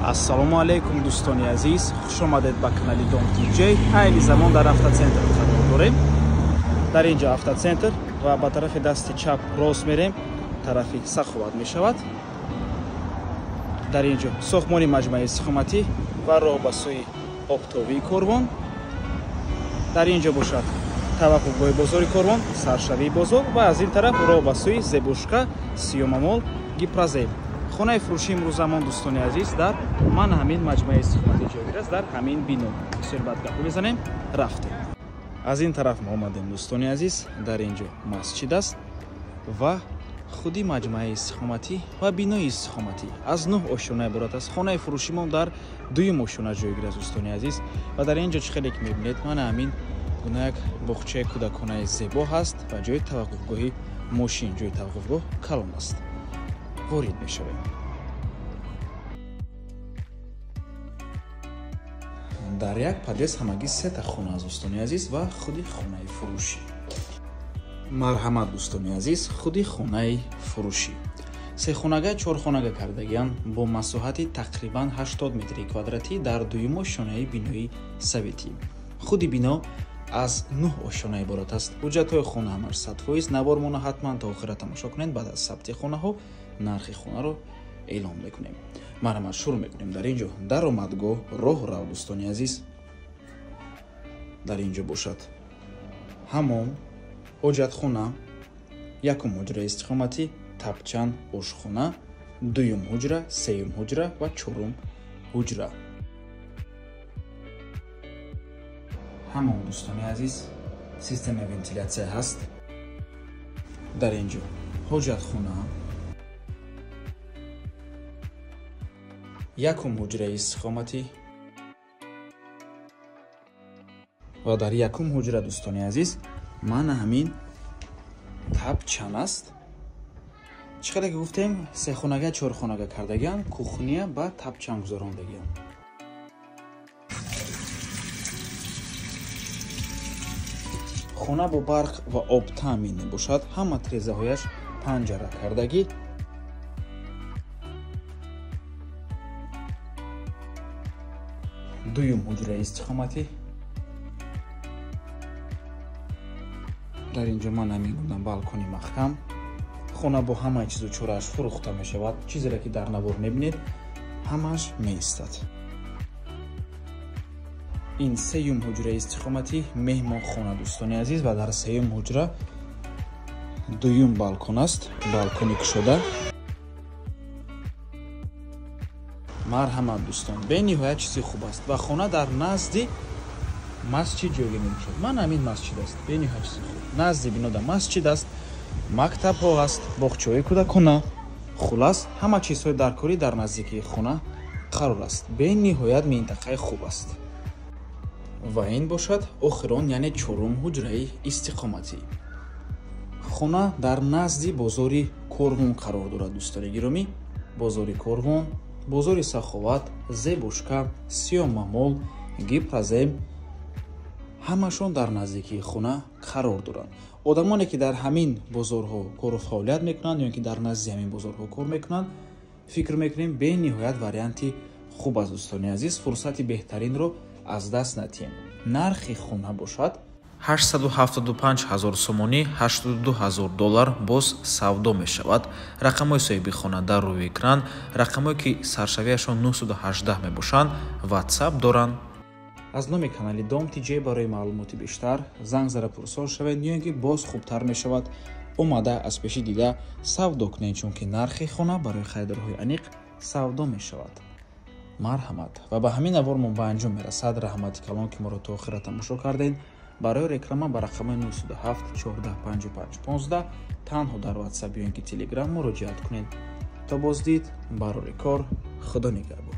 Ассалому алайкум дӯстони азиз, хуш омадед ба канали Дом ТЖ. Айни замон дар автоцентр қарор дорем. Дар ин ҷо автоцентр ва ба тарафи дасти чап рост мерем, тарафи Саховат мешавад. Дар ин ҷо сохтмони маҷмӯаи истиқоматӣ ва роҳ ба сӯи оптовии Корвон. Дар ин ҷо бошад таваққуфгоҳи бозори Корвон, саршавии бозор ва аз ин тараф роҳ ба сӯи Зебушка, Сиёмамол, Гипрозем. Хонаи фурӯши имрӯзамон дӯстони азиз дар ман ҳамин маҷмӯаи истиқоматӣ ҷойгир аст, дар ҳамин бино. Бисёр бад гап мезанем, рафтем. Аз ин тараф мо омадем дӯстони азиз, дар ин ҷо масҷид аст ва худи маҷмӯаи истиқоматӣ ва бинои истиқоматӣ аз 9 ошёна иборат аст. Хонаи фурӯшимон дар дуюм ошёна ҷойгир аст дӯстони азиз ва дар ин ҷо чӣ хеле ки мебинед, ман ҳамин гуна як боғчаи кӯдаконаи зебо ҳаст ва ҷои таваққуфгоҳи мошин, ҷои таваққуфгоҳ калон аст. Ворид мешавем. Дар як подъезд ҳамагӣ 3 хона аст дӯстони азиз ва худи хонаи фурӯшӣ. Марҳамат дӯстони азиз, худи хонаи фурӯшӣ. 3 хонага 4 хонага кардагиан бо масоҳати тақрибан 80 метри квадратӣ дар дуюм ошёнаи бинои советӣ. Худи бино аз 9 ошёна иборат аст. Ҳуҷҷатҳои хона ҳамаш 100%. Навормона ҳатман то охира тамошо кунед. Баъд аз сабти хонаҳо нархи хонаро эълон мекунем. Марҳамат, шурӯъ мекунем. Дар ин ҷо даромадгоҳ, роҳрав дӯстони азиз. Дар ин ҷо бошад ҳамом, ҳоҷатхона, якум ҳуҷраи истиқоматӣ, тапчан, ошхона, дуюм ҳуҷра, сеюм ҳуҷра ва чорум ҳуҷра. Ҳамом дӯстони азиз, системаи вентилятсия ҳаст. Дар ин ҷо ҳоҷатхона, якум ҳуҷраи истиқоматӣ ва дар якум ҳуҷра дӯстони азиз ман ҳамин тапчан аст. Чӣ қадар ки гуфтем, 3 хонага 4 хонага кардагиан, кухния ба тапчан гузарондагиан. Хона бо барқ ва об таъмин мебошад. Ҳама тирезаҳояш панҷара кардагӣ. Дуюм ҳуҷраи истиқоматӣ. Дар ин ҷо ман ҳамин гуна балкони маҳкам. Хона бо ҳамаи чизу чорааш фурӯхта мешавад. Чизеро ки дар навор мебинед, ҳамааш меистад. Ин сеюм ҳуҷраи истиқоматӣ, меҳмонхона дӯстони азиз ва дар сеюм ҳуҷра дуюм балкон аст, балкони кушода. Марҳамат дӯстон, бениҳоят чизи хуб аст ва хона дар назди масҷид ҷойгир мебошад. Ман ҳамин масҷид аст, бениҳоят чизи хуб. Назди бинода масҷид аст, мактабҳо аст, боғчаҳои кӯдакона. Хулас, ҳама чизҳои даркорӣ дар наздикии хона қарор аст. Бениҳоят минтақаи хуб аст. Ва ин бошад охирон, яъне чорум ҳуҷраи истиқоматӣ. Хона дар назди бозори Корвон қарор дорад дӯстони гиромӣ. Бозори Корвон, бозори Саховат, Зебушка, Сиёмамол, Гипрозем ҳамашон дар наздикии хона қарор доранд. Одамоне ки дар ҳамин бозорҳо кору фаъолият мекунанд ё ки дар назди ҳамин бозорҳо кор мекунанд, фикр мекунем бениҳоят варианти хуб аст дӯстони азиз. Фурсати беҳтаринро аз даст надиҳем. Нархи хона бошад 875 000 сомонӣ, 82 000 доллар боз савдо мешавад. Рақамҳои соҳиби хона дар рӯи экран, рақамҳое ки саршавияшон 918 мебошанд, WhatsApp доранд. Аз номи канали Дом ТЖ барои маълумоти бештар занг зада пурсон шавед, ё ин ки боз хубтар мешавад омада аз пеши дида савдо кунед, чунки нархи хона барои харидорҳои аниқ савдо мешавад. Марҳамат. Ва ба ҳамин навор мо ба анҷом мерасад. Раҳмати калон ки моро то охира тамошо кардед. Барои реклама ба рақами 907 14 55 15 танҳо дар WhatsApp ё ин ки Telegram муроҷиат кунед. То боздид, барори кор, Худо нигаҳбон.